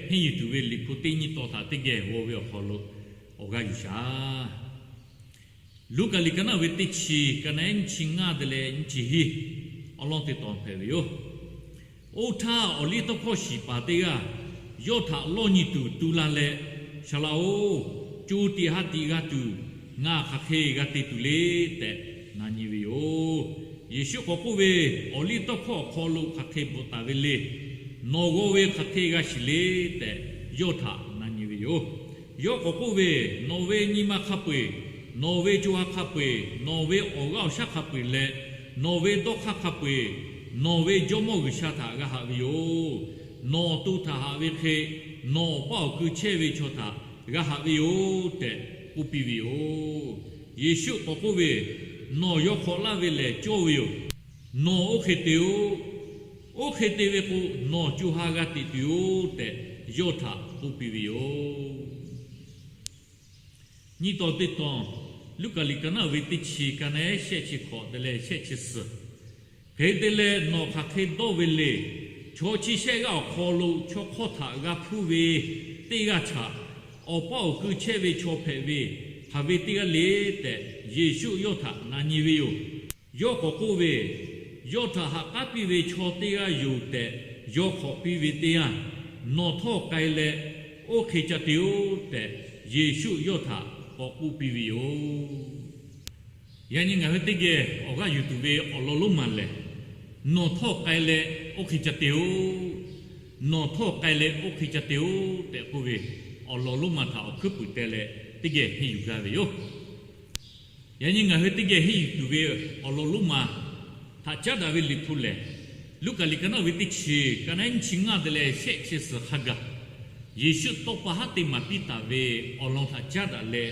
Henˇ yuˬ tuˬ ve Liꞈ hpu teˇ nyiˇ tawn htaꞈ teˇ geh g'aw ve awˬ hk'aw lo awˬ g'aˇ yuˬ shaˍ. Luˉkaꞈ liꞈ ka naˆ ve teˇ chi, ka naˆ nyiˇ chi ngaˇ te leh nyiˇ chi hiˉ awˬ lawn teˇ tawn hpehꞈ ve yoˬ. Oˇ htaˇ, awˬliˇtawˇhkawˇ shiˍ paˍ teˇ g'aˇ yawˇ htaꞈ lawˇ nyi tuˬ tu la leh, Saˍ laꞈ-oˬ, co tiꞈ ha tiꞈ g'a tuˬ ngaˬ hk'aˬ hk'e g'a te tuˬ le tehꞈ na nyi ve yoˬ. Yeˍsuˆ k'awꞈ k'oˆ ve, Awˬliˇtawˇhkawˇ awˬ hk'aw lo hk'aˬ hk'e bvuhꞈ taˍ ve le. Nawˬ g'aw ve hk'aˬ hk'e g'a shiˍ le tehꞈ yawˇ htaꞈ na nyi ve yoˬ. Yawˇ k'awꞈ k'oˆ ve, Nawˬ ve nyi ma hk'a peu-eˬ, nawˬ ve co ha hk'a peu-eˬ, nawˬ ve awˬ g'aˇ awˬ shaˉ hk'a peu-eˬ leh nawˬ ve dawˇ hk'aˇ hk'a peu-eˬ, nawˬ ve Jawˇmawˇ G'uiˬsha htaꞈ g'a haꞈ ve yoˬ. Nawˬ awˬ to htaꞈ haꞈ ve hk'e, nawˬ awˬ paˇ awˬ kui chehˇ ve chaw htaꞈ g'a haꞈ ve yoˬ tehꞈ k'oˆ piˇ ve yoˬ. Yeˍsuˆ k'awꞈ k'oˆ ve, Nawˬ yaw hk'awꞈ laˇ ve lehˬ cawˇ ve yoˬ. Nawˬ oˇ hk'e te-o. Oˇ hk'e te ve k'o, nawˬ co ha g'a teꞈ tuˬ yoˬ tehꞈ yawˇ htaꞈ k'oˆ piˇ ve yoˬ. Nyiˇ tawn teˇ tawn, Luˉkaꞈ liꞈ ka naˆ ve teˇ chi, ka naˆ shehˆ chi hkawꞈ te leh shehˆ chi suhˍ. Hk'e te leh, nawˬ hk'aˬ hk'e dawˇ ve le. Chaw chi shehˆ g'aˇ awˬ hk'aw lo chaw hk'awˇ htaꞈ g'a hpuˇ ve teˇ g'aˇ htaꞈ awˬ paˇ awˬ kui chehˇ ve chaw hpehꞈ ve hk'aˬ ve teˇ g'aˇ le tehꞈ Yeˍsuˆ yawˇ htaꞈ na nyi ve yoˬ. Yawˇ k'awꞈ k'oˆ ve, Yawˇ htaꞈ ha k'aˉ piˇ ve chaw teˇ g'aˇ yoˬ tehꞈ yaw hk'awꞈ piˇ ve teˇ yanˇ, nawˬ htawˇ k'ai leh oˇ hk'e ca te-o tehꞈ Yeˍsuˆ yawˇ htaꞈ k'awꞈ k'oˆ piˇ ve yoˬ. Yaꞈ nyi ngaˬ hui teˇ geh awˬ g'aˇ yuˬ tuˬ ve awˬ lawn lonˉ ma lehˬ, Nawˬ htawˇ k'ai leh oˇ hk'e ca te-o, nawˬ htawˇ k'ai leh oˇ hk'e ca te-o tehꞈ k'oˆ ve awˬ lawn lonˉ ma htaꞈ awˬ hkuiˉ puiˍ teh leh teˇ geh henˇ yuˬ gaˇ ve yoˬ. Yaꞈ nyi ngaˬ hui teˇ geh henˇ yuˬ tuˬ ve awˬ lawn lonˉ ma htaꞈ caˉ daꞈ ve Liꞈ hpu lehˬ, Luˉkaꞈ liꞈ ka naˆ ve teˇ chi, ka naˆ nyiˇ chi ngaˇ te leh shehˆ chi suhˍ hk'a gaˬ, Yeˍsuˆ tawˇ pa haˉ te maˍ piˇ taˍ ve awˬ lawn htaꞈ caˉ daꞈ leh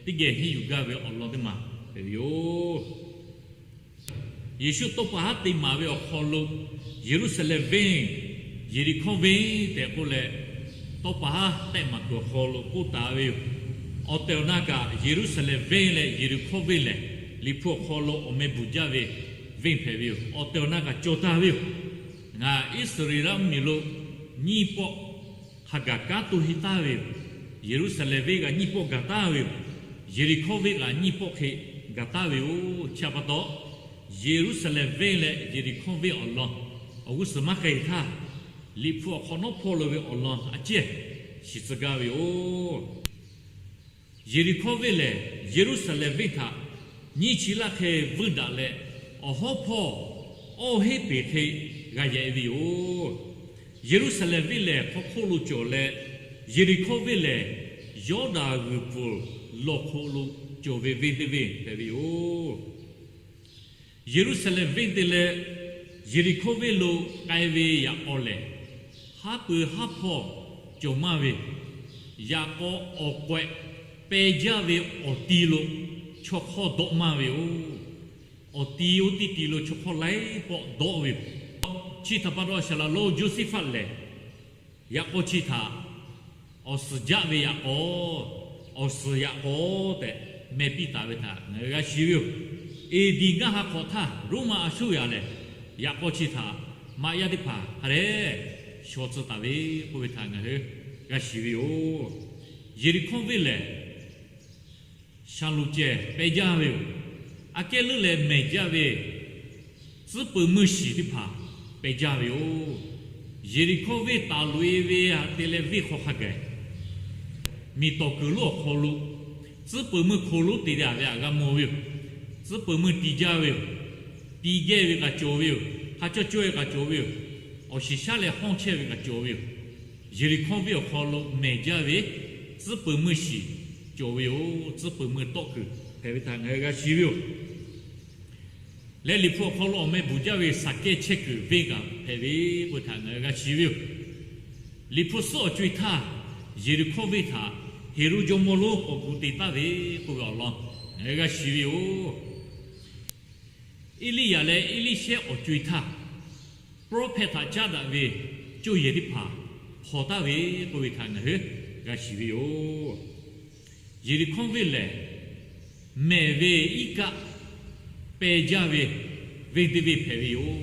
teˇ geh henˇ yuˬ gaˇ ve awˬ lawn teˇ ma hpehꞈ ve yoˬ. Yeˍsuˆ tawˇ pa haˉ te maˍ ve awˬ hk'aw lo, Yeˍruˆsaˍlehnˍ venˇ, Yeˍriˍhkawˇ venˇ tehꞈ k'oˆ leh, tawˇ pa haˉ tehˆ maˍ kuiˬ awˬ hk'aw lo k'oˆ taˍ ve yoˬ. Awˬ tehˬ awˬ na kaꞈ Yeˍruˆsaˍlehnˍ venˇ leh Yeˍriˍhkawˇ venˇ lehˬ, Liꞈ hpu awˬ hk'aw lo awˬ meh bvuhˬ jaˇ ve venˇ hpehꞈ ve yoˬ. Awˬ tehˬ awˬ na kaꞈ cawˬ taˍ ve yoˬ. Ngaˬ Iˉsaˍreˍlaˆ mvuhˇmiˬ lo nyiˇ pawˆ hk'a gaˬ kanˉ to henˇ taˍ ve yoˬ. Yeˍruˆsaˍlehnˍ venˇ kaꞈ nyiˇ pawˆ gaˬ taˍ ve yoˬ. Yeˍriˍhkawˇ venˇ kaꞈ nyiˇ pawˆ hk'e gaˬ taˍ ve yoˬ. Chi pa taw, Yeˍruˆsaˍlehnˍ venˇ leh Yeˍriˍhkawˇ venˇ awˬ lawn awˬ g'uˇ suhˍ maˇ k'ai htaˇ, Liꞈ hpu awˬ hk'awꞈ nawˉ hpawˇ lo ve awˬ lawn a ciˉ shiˍ tcuh gaˇ ve yoˬ. Yeˍriˍhkawˇ venˇ lehˬ, Yeˍruˆsaˍlehnˍ venˇ htaꞈ nyiˇ chi laˇ hk'e vuiˇ daꞈ leh, awˬ hawˉ hpawˇ awˇ heˉ peˍ hk'e g'a yehꞈ ve yoˬ. Yeˍruˆsaˍlehnˍ venˇ lehˬ, hk'aw hk'oˆ lo cawˬ leh, Yeˍriˍhkawˇ venˇ lehˬ, Yawˇdanˍ g'uiˬ pfuhˍ lawˬ hk'oꞈ lo cawˬ ve venˇ teˇ venˇ hpehꞈ ve yoˬ. Yeˍruˆsaˍlehnˍ venˇ te leh Yeˍriˍhkawˇ venˇ lo k'ai ve yaꞈ k'aw lehˬ, haˉ pui haˉ hpawˇ cawˬ maˇ ve, yaꞈ k'aw awˬ k'awehꞈ peh jaˇ ve awˬ ti lo chaw hk'awˇ dawˆ maˇ ve yoˬ. Awˬ ti oˇ tiˇ ti lo chaw hk'awˇ laiˉ pawˆ dawˆ ve yoˬ. Chi htaꞈ pa taw, saˍ laꞈ lonˉ Joseph lehˬ, yaꞈ k'aw chi htaꞈ awˬ suhˍ jaˆ ve yaꞈ k'aw, awˬ suhˍ yaꞈ k'aw tehꞈ meh piˇ taˍ ve htaꞈ ngaˬ hui g'a shiˍ ve yoˬ. Eˍdiˍ ngaˇ ha hk'awꞈ htaˇ, Roˉmaꞈ a shuˉ yaꞈ lehˬ, yaꞈ k'aw chi htaꞈ maꞈ yaˇ teˇ hpaˍ hk'a dehꞈ shaw tcuh taˍ ve k'oˆ ve htaꞈ ngaˬ hui g'a shiˍ ve yoˬ. Yeˍriˍhkawˇ venˇ lehˬ, shaˍ loˍ cehˬ peh jaˇ ve yoˬ. Aꞈ kehˉ leuˉ leh mehˬ jaˇ ve tcuhˉ peuˬ meuˇ shiˍ teˇ hpaˍ peh jaˇ ve yoˬ. Yeˍriˍhkawˇ venˇ taˍ loꞈ-e ve htaꞈ te leh venˇ hk'aw hk'a gaˬ, miˬ tawˍ kuiˬ lonˉ awˬ hk'aw lo tcuhˉ peuˬ meuˇ hko lonˉ te daꞈ ve htaꞈ g'a mawˬ ve yoˬ. Tcuhˉ peuˬ meuˇ ti jaˇ ve yoˬ. Ti gehˇ ve kaꞈ cawˬ ve yoˬ. Hk'a cawˇ cawˇ ve kaꞈ cawˬ ve yoˬ. Awˬ shiˍ shaˉ leh hawˇ chehˇ ve kaꞈ cawˬ ve yoˬ. Yeˍriˍhkawˇ venˇ awˬ hk'aw lo mehˬ jaˇ ve tcuhˉ peuˬ meuˇ shiˍ cawˬ ve yoˬ. Tcuhˉ peuˬ meuˇ tawˆ kuiˬ hpehꞈ ve htaꞈ ngaˬ hui g'a shiˍ ve yoˬ. Leh Liꞈ hpu awˬ hk'aw lo awˬ meh bvuhˬ jaˇ ve Saˍkehˇ chehˇ kuiˬ venˇ kaꞈ hpehꞈ ve k'oˆ ve htaꞈ ngaˬ hui g'a shiˍ ve yoˬ. Liꞈ hpu suhˉ awˬ co-e htaˇ, Yeˍriˍhkawˇ venˇ htaꞈ Heˍroˆ jawˇmawˇ lonˉ k'awꞈ gu te taˍ ve k'oˆ ve awˬ lawn ngaˬ hui g'a shiˍ ve yoˬ. Eˇliˇyaꞈ leh Eˇliˇshehˇ awˬ co-e htaˇ, prophet htaꞈ caˉ daꞈ ve cuˇ yehˬ teˇ hpaˍ hpawnˬ taˍ ve k'oˆ ve htaꞈ ngaˬ hui g'a shiˍ ve yoˬ. Yeˍriˍhkawˇ venˇ lehˬ, mehˬ ve iˉ kaˆ peh jaˇ ve venˇ teˇ venˇ hpehꞈ ve yoˬ.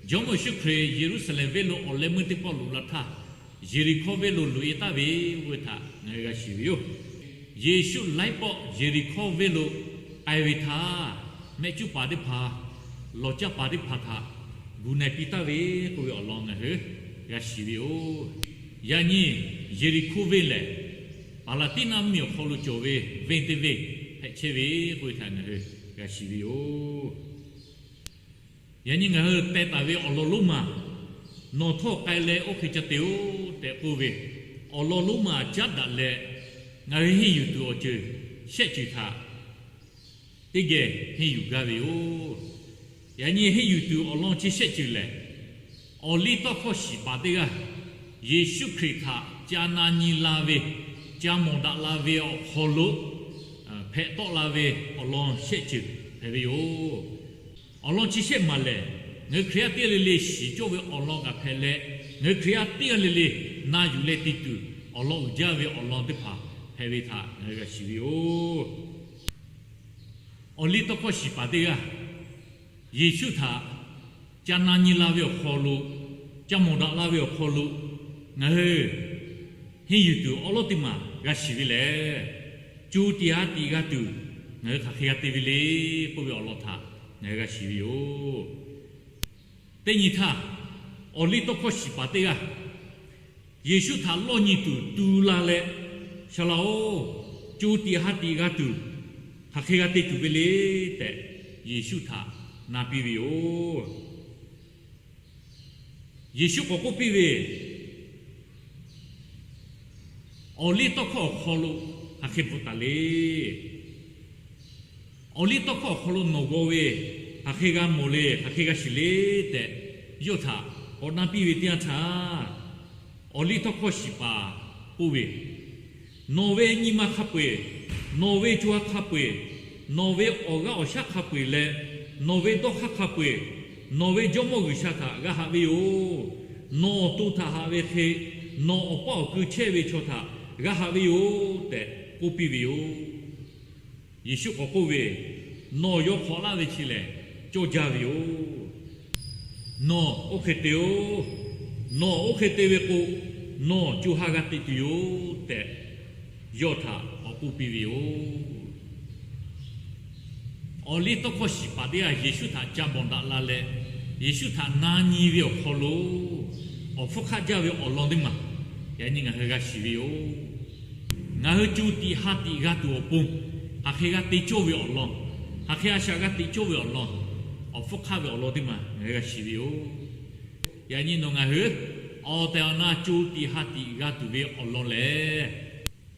Jawˇmawˇ Yeˍsuˆ Hkriꞈ Yeˍruˆsaˍlehnˍ venˇ lo awˬ leh meuˇ teˇ pawˆ loꞈ la htaˇ, Yeˍriˍhkoˇ venˇ lo loꞈ e taˍ ve k'oˆ ve htaꞈ ngaˬ hui g'a shiˍ ve yoˬ. Yeˍsuˆ laiˉ pawˆ Yeˍriˍhkoˇ venˇ lo k'ai ve htaˇ, mehˆ cuˉ paˍ teˇ hpaˍ, lawˬ caˇ paˍ teˇ hpaˍ htaꞈ gu na e piˇ taˍ ve k'oˆ ve awˬ lawn ngaˬ hui g'a shiˍ ve yoˬ. Yaꞈ nyi Yeˍriˍhkoˇ venˇ lehˬ, Paˍlaˍtiˆnaˆ mvuhˇmiˬ awˬ hk'aw lo cawˬ ve venˇ teˇ venˇ hpehꞈ chehˇ ve k'oˆ ve htaꞈ ngaˬ hui g'a shiˍ ve yoˬ. Yaꞈ nyi ngaˬ hui teh taˍ ve awˬ lawn lonˉ maˬ, nawˬ htawˇ k'ai leh oˇ hk'e ca te-oˬ tehꞈ k'oˆ ve awˬ lawn lonˉ maˬ caˉ daꞈ leh, ngaˬ hui henˇ yuˬ tuˬ awˬ ceuˬ shehˆ ceuˬ htaꞈ teˇ geh henˇ yuˬ gaˇ ve yoˬ. Yaꞈ nyi henˇ yuˬ tuˬ awˬ lawn chi shehˆ ceuˬ lehˬ, awˬliˇtawˇhkawˇ shiˍ paˍ teˇ g'aˇ Yeˍsuˆ Hkriꞈ htaꞈ ca na nyi la ve, ca mawˬ daꞈ la ve awˬ hk'aw lo hpehꞈ tawˆ la ve awˬ lawn shehˆ ceuˬ hpehꞈ ve yoˬ. Awˬ lawn chi shehˆ maˬ lehˬ, ngaˬ hui Hkriꞈ yaˇ teˇ g'aˇ le le shiˍ cawˇ ve awˬ lawn kaꞈ hpehꞈ leh, ngaˬ hui Hkriꞈ yaˇ teˇ g'aˇ le le na yuˬ leh te tuˬ awˬ lawn uiˍ jaˇ ve awˬ lawn teˇ hpaˍ hpehꞈ ve htaꞈ ngaˬ hui g'a shiˍ ve yoˬ. Awˬliˇtawˇhkawˇ shiˍ paˍ teˇ g'aˇ Yeˍsuˆ htaꞈ ca na nyi la ve awˬ hk'aw lo, ca mawˬ daꞈ la ve awˬ hk'aw lo, ngaˬ hui henˇ yuˬ tuˬ awˉ lawˉ teˇ maˬ g'a shiˍ ve lehˬ, co tiꞈ ha tiꞈ g'a tuˬ ngaˬ hui hk'aˬ hk'e g'a te ve le k'oˆ ve awˬ lawn htaꞈ ngaˬ hui g'a shiˍ ve yoˬ. Teˇ nyi htaˇ, awˬliˇtawˇhkawˇ shiˍ paˍ teˇ g'aˇ Yeˍsuˆ htaꞈ lawˇ nyi tuˬ tu la leh, Saˍ laꞈ-oˬ, co tiꞈ ha tiꞈ g'a tuˬ hk'aˬ hk'e g'a te tuˬ ve le tehꞈ, Yeˍsuˆ htaꞈ na piˇ ve yoˬ. Yeˍsuˆ k'awꞈ k'oˆ piˇ ve, Awˬliˇtawˇhkawˇ awˬ hk'aw lo hk'aˬ hk'e bvuhꞈ taˍ le. Awˬliˇtawˇhkawˇ awˬ hk'aw lo nawˬ g'aw ve hk'aˬ hk'e g'a mawˬ le, hk'aˬ hk'e g'a shiˍ le tehꞈ, yawˇ htaꞈ k'awꞈ na piˇ ve teˇ yanˇ htaˇ, awˬliˇtawˇhkawˇ shiˍ paˍ k'oˆ ve, Nawˬ ve nyi ma hk'a peu-eˬ, nawˬ ve co ha hk'a peu-eˬ, nawˬ ve awˬ g'aˇ awˬ shaˉ hk'a peu-eˬ leh, nawˬ ve dawˇ hk'aˇ hk'a peu-eˬ, nawˬ ve Jawˇmawˇ G'uiˬsha htaꞈ g'a haꞈ ve yoˬ. Nawˬ awˬ to htaꞈ haꞈ ve hk'e, nawˬ awˬ paˇ awˬ kui chehˇ ve chaw htaꞈ g'a haꞈ ve yoˬ tehꞈ k'oˆ piˇ ve yoˬ. Yeˍsuˆ k'awꞈ k'oˆ ve, Nawˬ yaw hk'awꞈ laˇ ve chi lehˬ, cawˇ jaˇ ve yoˬ. Nawˬ oˇ hk'e te-oˬ. Nawˬ oˇ hk'e te ve k'o, nawˬ co ha g'a teꞈ tuˬ yoˬ tehꞈ, yawˇ htaꞈ k'awꞈ k'oˆ piˇ ve yoˬ. Awˬliˇtawˇhkawˇ shiˍ paˍ teˇ g'aˇ Yeˍsuˆ htaꞈ ca mawˬ daꞈ la leh, Yeˍsuˆ htaꞈ na nyi ve awˬ hk'aw lo, awˬ hpfuhˇ hk'aˆ jaˇ ve awˬ lawn teˇ maˬ yaꞈ nyi ngaˬ hui g'a shiˍ ve yoˬ. Ngaˬ hui co tiꞈ ha tiꞈ g'a tuˬ awˬ pon, hk'aˬ hk'e g'a te cawˇ ve awˬ lawn, hk'aˬ hk'e a shaꞈ g'a teꞈ cawˇ ve awˬ lawn, awˬ hpfuhˇ hk'aˆ ve awˬ lawn teˇ maˬ ngaˬ hui g'a shiˍ ve yoˬ. Yaꞈ nyi nawˬ ngaˬ hui awˬ tehˬ awˬ na co tiꞈ ha tiꞈ g'a tuˬ ve awˬ lawn lehˬ,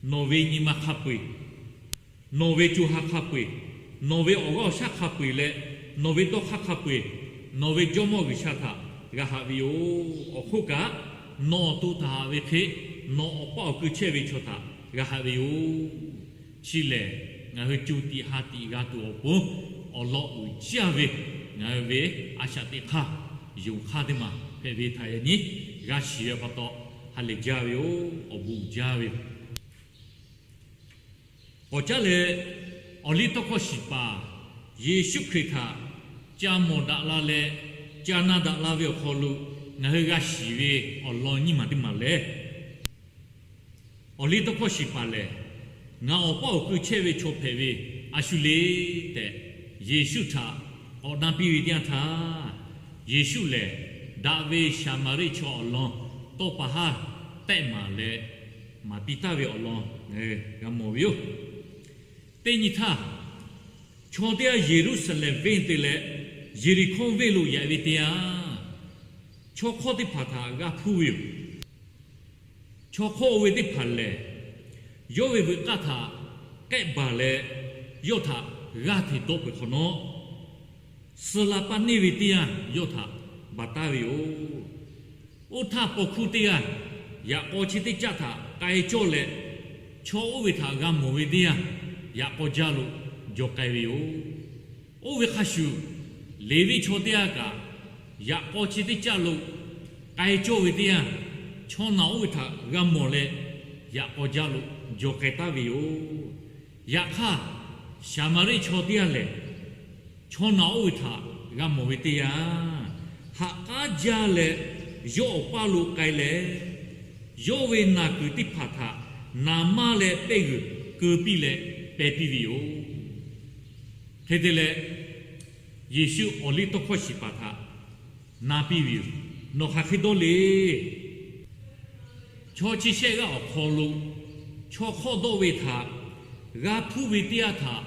nawˬ ve nyi ma hk'a peu-eˬ, nawˬ ve co ha hk'a peu-eˬ, nawˬ ve awˬ g'aˇ awˬ shaˉ hk'a peu-eˬ leh, nawˬ ve dawˇ hk'aˇ hk'a peu-eˬ, nawˬ ve Jawˇmawˇ G'uiˬsha htaꞈ g'a haꞈ ve yoˬ. Awˬ hk'oˆ kaꞈ, nawˬ awˬ to htaꞈ haꞈ ve hk'e, nawˬ awˬ paˇ awˬ kui chehˇ ve chaw htaꞈ g'a haꞈ ve yoˬ. Chi lehˬ, ngaˬ hui co tiꞈ ha tiꞈ g'a tuˬ awˬ pon awˬ lawn uiˍ jaˇ ve, ngaˬ hui ve a shaꞈ teꞈ hk'aˇ, yonˍ hk'aˇ teˇ maˬ hpehꞈ ve htaꞈ yaꞈ nyi g'a shiˍ ve pa taw, ha lehˬ jaˇ ve yoˬ. Awˬ bon uiˍ jaˇ ve yoˬ. K'awꞈ caˉ leh, awˬliˇtawˇhkawˇ shiˍ paˍ Yeˍsuˆ Hkriꞈ htaꞈ ca mawˬ daꞈ la leh, ca na daꞈ la ve awˬ hk'aw lo ngaˬ hui g'a shiˍ ve awˬ lawn nyiˇ maˬ teˇ maˬ lehˬ, awˬliˇtawˇhkawˇ shiˍ paˍ lehˬ, ngaˬ awˬ paˇ awˬ kui chehˇ ve chaw hpehꞈ ve a shu le tehꞈ, Yeˍsuˆ htaꞈ k'awꞈ na piˇ ve teˇ yanˇ htaˇ, Yeˍsuˆ lehˬ daꞈ ve Saˍmaˍriˆ chaw awˬ lawn tawˇ pa haˉ tehˆ maˍ leh maˍ piˇ taˍ ve awˬ lawn g'a mawˬ ve yoˬ. Teˇ nyi htaˇ, chaw teˇ g'aˇ Yeˍruˆsaˍlehnˍ venˇ te leh Yeˍriˍhkoˇ venˇ lo yaꞈ ve teˇ yanˇ, chaw hk'awˇ teˇ hpaˍ htaꞈ g'a hpuˇ ve yoˬ. Chaw hk'awˇ oˇ ve teˇ hpaˍ lehˬ, yawˇ ve veuꞈ k'aˇ htaꞈ k'ehˆ baˬ leh, yawˇ htaꞈ g'aˇ hteꞈ dawˆ peuˬ hk'awꞈ nawˉ, suh la paˇ neˇ ve teˇ yanˇ yawˇ htaꞈ baˬ taˉ ve yoˬ. Oˇ htaˇ, paw hkuˇ teˇ g'aˇ yaꞈ k'aw chi teˇ caˆ htaꞈ k'ai cawˇ leh, chaw oˇ ve htaꞈ g'a mawˬ ve teˇ yanˇ, yaꞈ k'aw jaˇ lo jaw k'ai ve yoˬ. Oˇ ve hk'a shuˍ, Leˍviˆ chaw teˇ g'aˇ kaꞈ, yaꞈ k'aw chi teˇ caˆ lo k'ai cawˇ ve teˇ yanˇ, chaw naˬ oˇ ve htaꞈ g'a mawˬ leh, yaꞈ k'aw jaˇ lo jaw k'ai taˉ ve yoˬ. Yaꞈ hk'aˇ, Saˍmaˍriˆ chaw teˇ g'aˇ lehˬ, chaw naˬ oˇ ve htaꞈ g'a mawˬ ve teˇ yanˇ, ha k'aˉ jaˇ leh yawˇ awˬ paˇ lo k'ai leh, yawˇ ve naˬ kuiˬ teˇ hpaˍ htaꞈ naˍ maˇ leh pehˇ g'uiˬ keu piˇ leh peh piˇ ve yoˬ. Hk'e te leh, Yeˍsuˆ awˬ liˇ tawˇ hkawˇ shiˍ paˍ htaꞈ na piˇ ve yoˬ. Nawˬ hk'aˬ hk'e dawˇ le. Chaw chi shehˆ g'aˇ awˬ hk'aw lo chaw hk'awˇ dawˆ ve htaꞈ g'a hpuˇ ve teˇ yanˇ htaꞈ,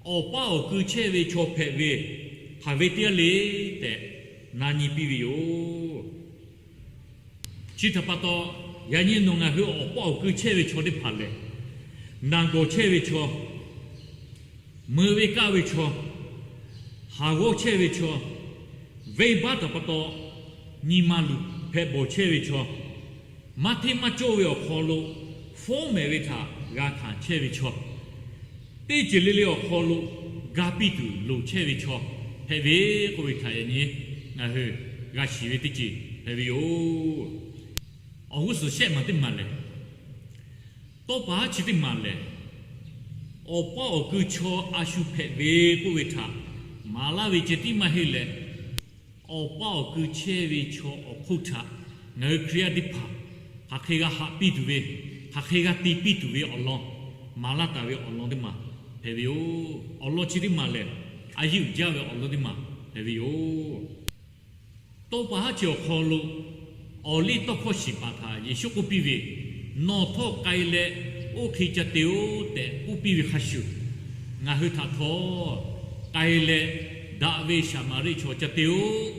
awˬ paˇ awˬ kui chehˇ ve chaw hpehꞈ ve hk'aˬ ve teˇ yanˇ le tehꞈ na nyi piˇ ve yoˬ. Chi htaꞈ pa taw, yaꞈ nyi nawˬ ngaˬ hui awˬ paˇ awˬ kui chehˇ ve chaw teˇ hpaˍ lehˬ, naˬ gawˬ chehˇ ve chaw, meuꞈ ve kaˆ ve chaw, haˍ g'awˇ chehˇ ve chaw, venˇbaˆ htaꞈ pa taw nyi ma luˬ hpehꞈ bawˬ chehˇ ve chaw, maˇ hteˇ maˇ cawˇ ve awˬ hk'aw lo fawˉ mehˍ ve htaꞈ g'a hkanˍ chehˇ ve chaw, teˇ ceuˬ le le awˬ hk'aw lo ga piˇ tuˬ loˍ chehˇ ve chaw hpehꞈ ve k'oˆ ve htaꞈ yaꞈ nyi ngaˬ hui g'a shiˍ ve teˇ ceuˬ hpehꞈ ve yoˬ. Awˬ g'uˇ suhˍ shehˆ maˬ teˇ maˬ lehˬ, tawˇ pa haˉ chi teˇ maˬ lehˬ, awˬ paˇ awˬ kui chaw a shu hpehꞈ ve k'oˆ ve htaꞈ maˍ laˇ ve ceh tiˉ maˇ heˆ leh, awˬ paˇ awˬ kui chehˇ ve chaw awˬ hk'oˆ htaꞈ ngaˬ hui Hkriꞈ yaˇ teˇ hpaˍ hk'aˬ hk'e g'a haꞈ piˇ tuˬ ve, hk'aˬ hk'e g'a te piˇ tuˬ ve awˬ lawn, maˍ laˇ taˍ ve awˬ lawn teˇ maˬ hpehꞈ ve yoˬ. Awˬ lawn chi teˇ maˬ lehˬ, a yeˇ uiˍ jaˇ ve awˬ lawn teˇ maˬ hpehꞈ ve yoˬ. Tawˇ pa haˉ chi awˬ hk'aw lo awˬ liˇ tawˇ hkawˇ shiˍ paˍ htaꞈ Yeˍsuˆ k'oˆ piˇ ve, Nawˬ htawˇ k'ai leh oˇ hk'e ca te-oˆ tehꞈ k'oˆ piˇ ve hk'a shuˍ, ngaˬ hui htaꞈ htawˇ, K'ai leh daꞈ ve Saˍmaˍriˆ chaw ca te-oˆ,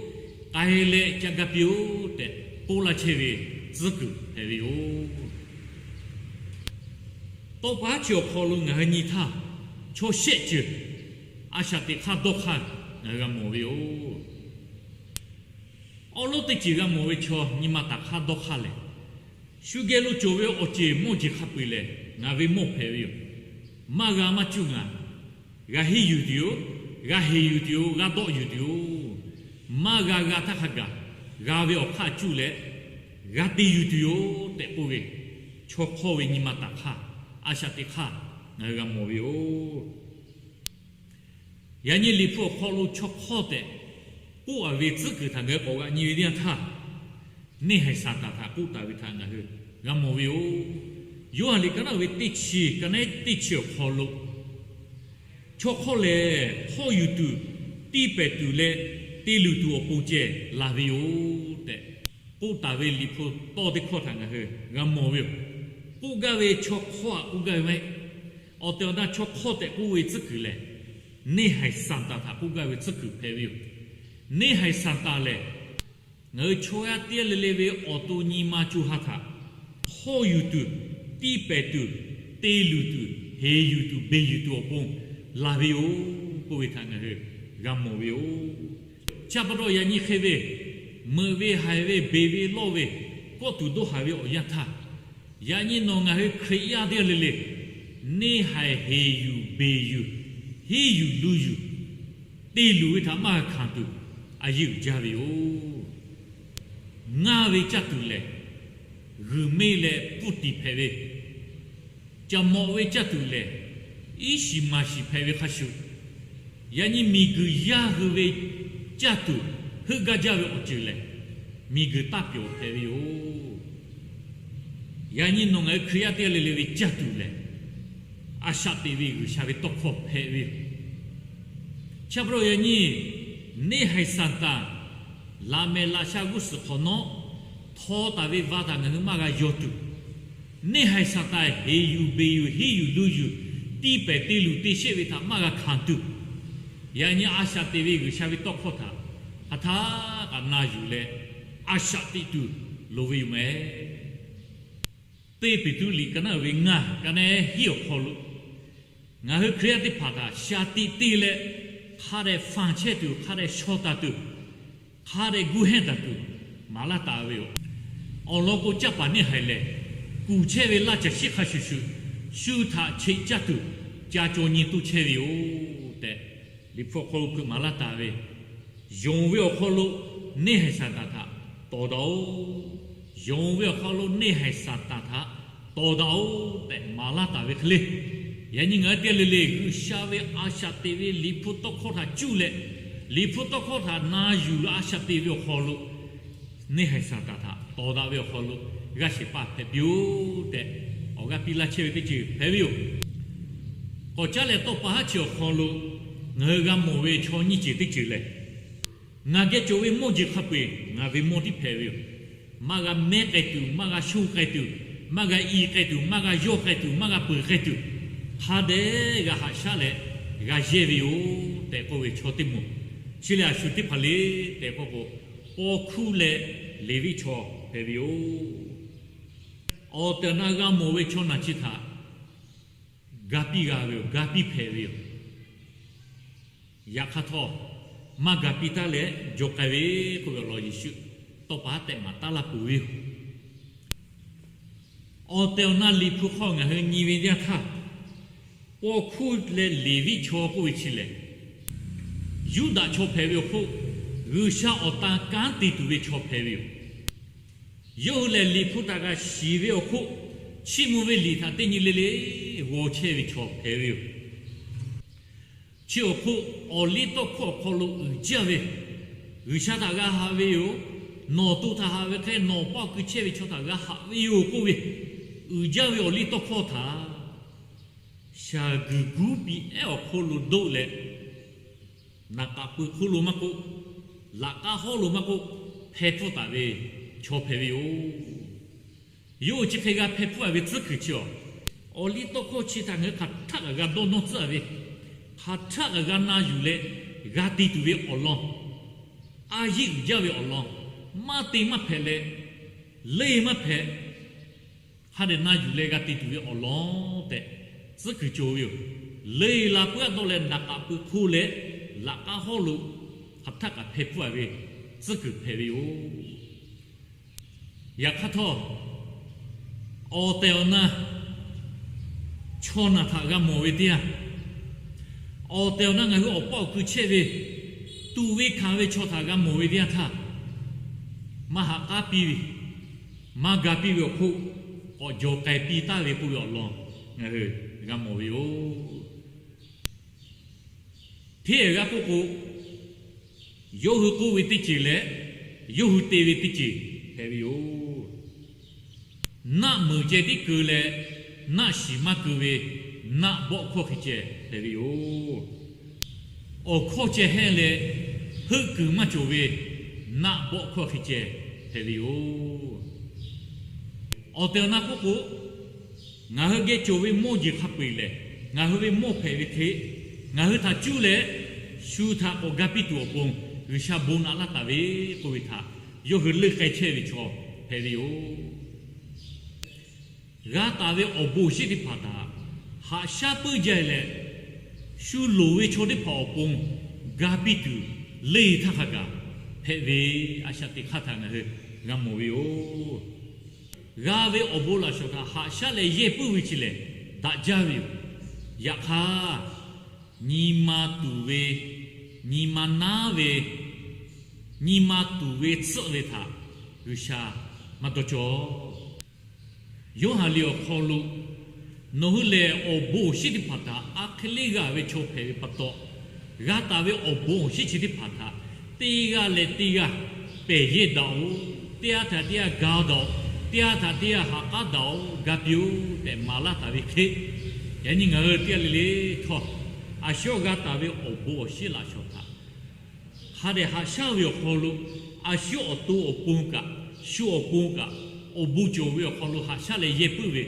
k'ai leh ca ga piˇ-oˆ tehꞈ k'oˆ laˇ chehˇ ve tcuhˉ kuiˬ hpehꞈ ve yoˬ. Tawˇ pa haˉ chi awˬ hk'aw lo ngaˬ hui nyi htaˇ, chaw shehˆ ceuˬ a shaꞈ teꞈ hk'aˇ dawˇ hk'aˇ ngaˬ hui g'a mawˬ ve yoˬ. Awˉ lawˉ teˇ ceuˬ g'a mawˬ ve chaw nyi ma taˍ hk'aˇ dawˇ hk'aˇ lehˬ, shu geh lo cawˬ ve awˬ ceˬ mawˇ jeˬ hk'a peu-eˬ lehˬ ngaˬ ve mawˇ hpehꞈ ve yoˬ. Maˇ g'a maˇ cuˇ ngaˬ g'a henˇ yuˬ tuˬ yoˬ. G'a heˍ yuˬ tuˬ yoˬ. G'a dawˆ yuˬ tuˬ yoˬ. Maˇ g'a g'a htaˇ hk'a gaˬ g'a ve awˬ hk'aˇ cuˇ leh g'a te yuˬ tuˬ yoˬ tehꞈ k'oˆ ve, chaw hk'awˇ ve nyi ma taˍ hk'aˇ, a shaꞈ teꞈ hk'aˇ ngaˬ hui g'a mawˬ ve yoˬ. Yaꞈ nyi Liꞈ hpu awˬ hk'aw lo chaw hk'awˇ tehꞈ k'oˆ-a ve tcuhˉ kuiˬ htaꞈ ngaˬ hui k'awꞈ g'a nyi ve teˇ yanˇ htaˇ, neˇ haiˬ Saˍtanˍ htaꞈ k'oˆ taˍ ve htaꞈ ngaˬ hui g'a mawˬ ve yoˬ. Yoˇhanˬ liꞈ ka naˉ ve teˇ chi, ka naˉ teˇ chi awˬ hk'aw lo, chaw hk'awˇ lehˬ hk'awˇ yuˬ tuˬ, tiˇ pehˍ tuˬ leh te luˬ tuˬ awˬ pon ceh laˬ ve yoˬ tehꞈ k'oˆ taˍ ve Liꞈ hpu tawˇ teˇ hkawˇ htaꞈ ngaˬ hui g'a mawˬ ve yoˬ. K'oˆ gaˇ ve chaw hk'awˇ htaꞈ k'oˆ gaˇ ve maˇ heˆ. Awˬ tehˬ awˬ na chaw hk'awˇ tehꞈ k'oˆ ve tcuhˉ kuiˬ lehˬ, neˇ haiˬ Saˍtanˍ htaꞈ k'oˆ gaˇ ve tcuhˉ kuiˬ hpehꞈ ve yoˬ. Neˇ haiˬ Saˍtanˍ lehˬ, ngaˬ hui chaw yaˇ teˇ g'aˇ le le ve awˬ to nyi ma co ha htaꞈ hk'awˇ yuˬ tuˬ, tiˇ pehˍ tuˬ, te luˬ tuˬ, heˍ yuˬ tuˬ, beˬ yuˬ tuˬ awˬ pon laˬ ve yoˬ k'oˆ ve htaꞈ ngaˬ hui g'a mawˬ ve yoˬ. Chi pa taw yaꞈ nyi hk'e ve, meuꞈ ve haiˬ ve beˬ ve lawˇ ve kawˆ tuˬ dawˇ haˍ ve awˬ yanˇ htaˇ, yaꞈ nyi nawˬ ngaˬ hui Hkriꞈ yaˇ teˇ g'aˇ le le, neˇ haiˬ heˍ yuˬ beˬ yuˬ, henˇ yuˬ lu yuˬ, te luˬ ve htaꞈ maˇ g'a hkanˍ tuˬ a yeˇ uiˍ jaˇ ve yoˬ. Ngaˇ ve caˇ tuˬ lehˬ, g'uiˬ meˇ leh pfuhˇ tiˍ hpehꞈ ve, caˬ mawꞈ ve caˇ tuˬ lehˬ, iˉ shiˍ maˍ shiˍ hpehꞈ ve hk'a shuˍ, yaꞈ nyi miˬ guiˬ yaˇ hui ve caˇ tuˬ heuˆ gaˇ jaˇ ve awˬ ceuˬ lehˬ, miˬ guiˬ taˇ pyawˬ hpehꞈ ve yoˬ. Yaꞈ nyi nawˬ ngaˬ hui Hkriꞈ yaˇ teˇ g'aˇ le le ve caˇ tuˬ lehˬ, a shaꞈ teꞈ ve G'uiˬsha ve tawˇ hkawˇ hpehꞈ ve yoˬ. Chi pa taw yaꞈ nyi neˇ haiˬ Saˍtanˍ laꞈ mehˍ laꞈ sha g'uˇ suhˍ hk'awꞈ nawˉ htaw taˍ ve va htaꞈ ngaˬ hui maˇ g'a yaw tuˬ, neˇ haiˬ Saˍtanˍ heˍ yuˬ beˬ yuˬ henˇ yuˬ lu yuˬ, tiˇ pehˍ te luˬ te shehˆ ve htaꞈ maˇ g'a hkanˍ tuˬ, yaꞈ nyi a shaꞈ teꞈ ve G'uiˬsha ve tawˇ hkawˇ htaꞈ hk'aˬ htaˇ kaꞈ na yuˬ leh a shaꞈ teꞈ tuˬ loˍ ve yoˬ meh. Teˇ Peˍtruˆ liꞈ ka naˉ uiˍ ve ngaˇ, ka naˉ hiˉ awˬ hk'aw lo, ngaˬ hui Hkriꞈ yaˇ teˇ hpaˍ htaꞈ shaˍ tiꞈ te leh, hk'a dehꞈ fanˬ chehˇ tuˬ, hk'a dehꞈ shaw taˍ tuˬ, hk'a dehꞈ guˇ hehnˇ taˍ tuˬ maˍ laˇ taˍ ve yoˬ. Awˬ lawn k'o, caˇ paˍ neˇ haiˬ lehˬ, kuˬ chehˇ ve laˇ caˬ shiˉ hk'a shuˍ shuˍ, shu htaꞈ cheꞈ caˇ tuˬ ca caw nyi toˇ chehˇ ve yoˬ tehꞈ, Liꞈ hpu awˬ hk'aw lo hpeuꞈ maˍ laˇ taˍ ve, yonˍ ve awˬ hk'aw lo neˇ haiˬ Saˍtanˍ htaꞈ tawˍ daꞈ-oꞈ. Yonˍ ve awˬ hk'aw lo neˇ haiˬ Saˍtanˍ htaꞈ tawˍ daꞈ-oꞈ tehꞈ maˍ laˇ taˍ ve hk'e le, yaꞈ nyi ngaˬ hui teˇ g'aˇ le le G'uiˬsha ve a shaꞈ teꞈ ve Liꞈ hpu tawˇ hkawˇ htaꞈ cuˇ leh, Liꞈ hpu tawˇ hkawˇ htaꞈ na yuˬ a shaꞈ teꞈ ve awˬ hk'aw lo, neˇ haiˬ Saˍtanˍ htaꞈ tawˍ daꞈ ve awˬ hk'aw lo, g'aˇ shehˍ hpaˇ hpehꞈ piˇ-oˆ tehꞈ, awˬ g'aˇ piˇ laˇ chehˇ ve teˇ ceuˬ hpehꞈ ve yoˬ. K'awꞈ caˉ leh, tawˇ pa haˉ chi awˬ hk'aw lo ngaˬ hui g'a mawˬ ve chaw nyiˇ ceuˬ teˇ ceuˬ lehˬ, ngaˬ geh cawˬ ve mawˇ jeˬ hk'a peu-eˬ ngaˬ ve mawˇ tiˉ hpehꞈ ve yoˬ. Maˇ g'a mehˉ k'ai tuˬ, maˇ g'a shonˇ k'ai tuˬ, maˇ g'a i k'ai tuˬ, maˇ g'a yawˇ k'ai tuˬ, maˇ g'a peuˬ k'ai tuˬ, hk'a dehꞈ g'a haꞈ shaˉ leh g'a yehˇ ve yoˬ tehꞈ k'oˆ ve chaw teˇ moˍ. Chi lehˬ, a shu teˇ hpaˍ le tehꞈ k'oˆ k'o, paw hkuˇ leh Leˍviˆ chaw hpehꞈ ve yoˬ. Awˬ tehˬ awˬ na g'a mawˬ ve chaw naˬ chi htaꞈ ga piˇ g'a ve yoˬ, ga piˇ hpehꞈ ve yoˬ. Yaꞈ hk'aˇ htawˇ, maˇ ga piˇ taˉ leh jaw k'ai ve k'oˆ ve awˬ lawn Yeˍsuˆ tawˇ pa haˉ tehꞈ maˍ taˉ laˇ peuˬ ve yoˬ. Awˬ tehˬ awˬ na Liꞈ hpu hk'aw ngaˬ hui nyi ve teˇ yanˇ htaˇ, paw hkuˇ leh Leˍviˆ chaw k'oˆ ve chi lehˬ, Yuˇdaꞈ chaw hpehꞈ ve awˬ hk'oˆ G'uiˬsha awˬ tan kanˉ te tuˬ ve chaw hpehꞈ ve yoˬ. Yawˇ hui lehˬ, Liꞈ hpu htaꞈ g'a shiˍ ve awˬ hk'oˆ, chiˇ mvuh ve liꞈ htaꞈ teˇ nyi le le g'aw chehˇ ve chaw hpehꞈ ve yoˬ. Chi awˬ hk'oˆ, awˬliˇtawˇhkawˇ awˬ hk'aw lo uiˍ jaˇ ve, G'uiˬsha htaꞈ g'a haꞈ ve yoˬ. Nawˬ to htaꞈ haꞈ ve hk'e nawˬ paˆ ku chehˇ ve chaw htaꞈ g'a haꞈ ve yoˬ k'oˆ ve, uiˍ jaˇ ve awˬliˇtawˇhkawˇ htaꞈ shaˍ guiˬ guˉ piˇ ehˉ awˬ hk'oˆ lo doˆ leh, naˍ k'aꞈ pui hk'oˆ lo maˇ k'oˆ, laꞈ k'aˉ hawˉ lo maˇ k'oˆ, hpeh hpfuhˆ taˍ ve chaw hpehꞈ ve yoˬ. Yawˇ hui chi hk'e g'a hpeh hpfuhˆ-a ve tcuhˉ kuiˬ chi awˬ, awˬliˇtawˇhkawˇ chi htaꞈ ngaˬ hui hk'aˬ htaˆ kaꞈ g'a dawˇ nawˇ tcuhˉ-a ve, hk'aˬ htaˆ kaꞈ g'a na yuˬ leh g'a te tuˬ ve awˬ lawn, a yiˆ uiˍ jaˇ ve awˬ lawn, maˇ te maˇ hpehꞈ leh, leˇ maˇ hpehꞈ, hk'a dehꞈ na yuˬ leh g'a te tuˬ ve awˬ lawn tehꞈ tcuhˉ kuiˬ cawˬ ve yoˬ. Leˇ la puiˉ-a dawˇ leh naˍ k'aꞈ pui hk'oˆ leh laꞈ k'aˉ hawˉ lo hk'aˬ htaˆ kaꞈ hpeh hpfuhˆ-a ve tcuhˉ kuiˬ hpehꞈ ve yoˬ. Yaꞈ hk'aˇ htawˇ, awˬ tehˬ awˬ na chaw naˬ htaꞈ g'a mawˬ ve teˇ yanˇ, awˬ tehˬ awˬ na ngaˬ hui awˬ paˆ awˬ ku chehˇ ve, tuꞈ ve hkanˍ ve chaw htaꞈ g'a mawˬ ve teˇ yanˇ htaˇ, maˇ haꞈ k'aˉ piˇ ve, maˇ ga piˇ ve awˬ hk'oˆ, k'awꞈ jaw k'ai piˇ taˍ ve k'oˆ ve awˬ lawn ngaˬ hui g'a mawˬ ve yoˬ. Hteˇ g'aˇ k'oˆ k'o, yawˇ hui k'oˆ ve teˇ ceuˬ leh yawˇ hui te ve teˇ ceuˬ hpehꞈ ve yoˬ. Naˆ meuˍ ceh tiˉ keu leh, naˆ shiˍ maˇ keu ve naˆ bawˆ hkawˇ hk'e ceh hpehꞈ ve yoˬ. Awˬ hkawˇ ceh hehnˇ leh, heuˆ kuiˬ maˇ cawˬ ve naˆ bawˆ hkawˇ hk'e ceh hpehꞈ ve yoˬ. Awˬ tehˬ awˬ na k'oˆ k'o, ngaˬ hui geh cawˬ ve mawˇ jeˬ hk'a peu-eˬ lehˬ, ngaˬ hui ve mawˇ hpehꞈ ve hk'e, ngaˬ hui htaꞈ cuˇ leh shu htaꞈ k'awꞈ ga piˇ tuˬ awˬ pon G'uiˬsha bon naꞈ laˇ taˍ ve k'oˆ ve htaꞈ yawˇ hui leuˆ k'ai chehˇ ve chaw hpehꞈ ve yoˬ. G'a taˍ ve awˬ bon awˬ shinˉ teˇ hpaˍ htaꞈ haꞈ shaˉ puiˉ jaˇ leh, shu loˍ ve chaw teˇ hpaˍ awˬ pon ga piˇ tuˬ leˇ htaˇ hk'a gaˬ hpehꞈ ve, a shaꞈ teꞈ hk'aˇ htaꞈ ngaˬ hui g'a mawˬ ve yoˬ. G'a ve awˬ bon laꞈ shawˍ htaꞈ haꞈ shaˉ leh yehˇ puiˉ ve chi lehˬ, daꞈ jaˇ ve yoˬ. Yaꞈ hk'aˇ, nyi ma tuˍ ve, nyi ma naˉ ve, nyi ma tuˍ ve tsuhˆ ve htaꞈ G'uiˬsha maˇ dawˇ cawˇ. Yoˇhanˬ liꞈ awˬ hk'aw lo, nawˬ hui lehˬ awˬ bon awˬ shinˉ teˇ hpaˍ htaꞈ a hk'e le g'a ve chaw hpehꞈ ve pa taw, g'a taˍ ve awˬ bon awˬ shinˉ chi teˇ hpaˍ htaꞈ teˇ g'aˇ leh teˇ g'aˇ pehˬ yehˇ daꞈ-oˬ, teˇ g'aˇ htaꞈ teˇ g'aˇ ga daꞈ-oˬ, teˇ g'aˇ htaꞈ teˇ g'aˇ haꞈ k'aˉ daꞈ-oˬ, ga piˇ-oˆ tehꞈ maˍ laˇ taˍ ve hk'e, yaꞈ nyi ngaˬ hui teˇ g'aˇ le le htawˇ, a shu g'a taˍ ve awˬ bon awˬ shinˉ laꞈ shawˍ htaꞈ hk'a dehꞈ haꞈ shaˉ ve awˬ hk'aw lo, a shu awˬ to awˬ pon kaꞈ, shu awˬ pon kaꞈ, awˬ bon cawˬ ve awˬ hk'aw lo haꞈ shaˉ leh yehˇ puiˉ ve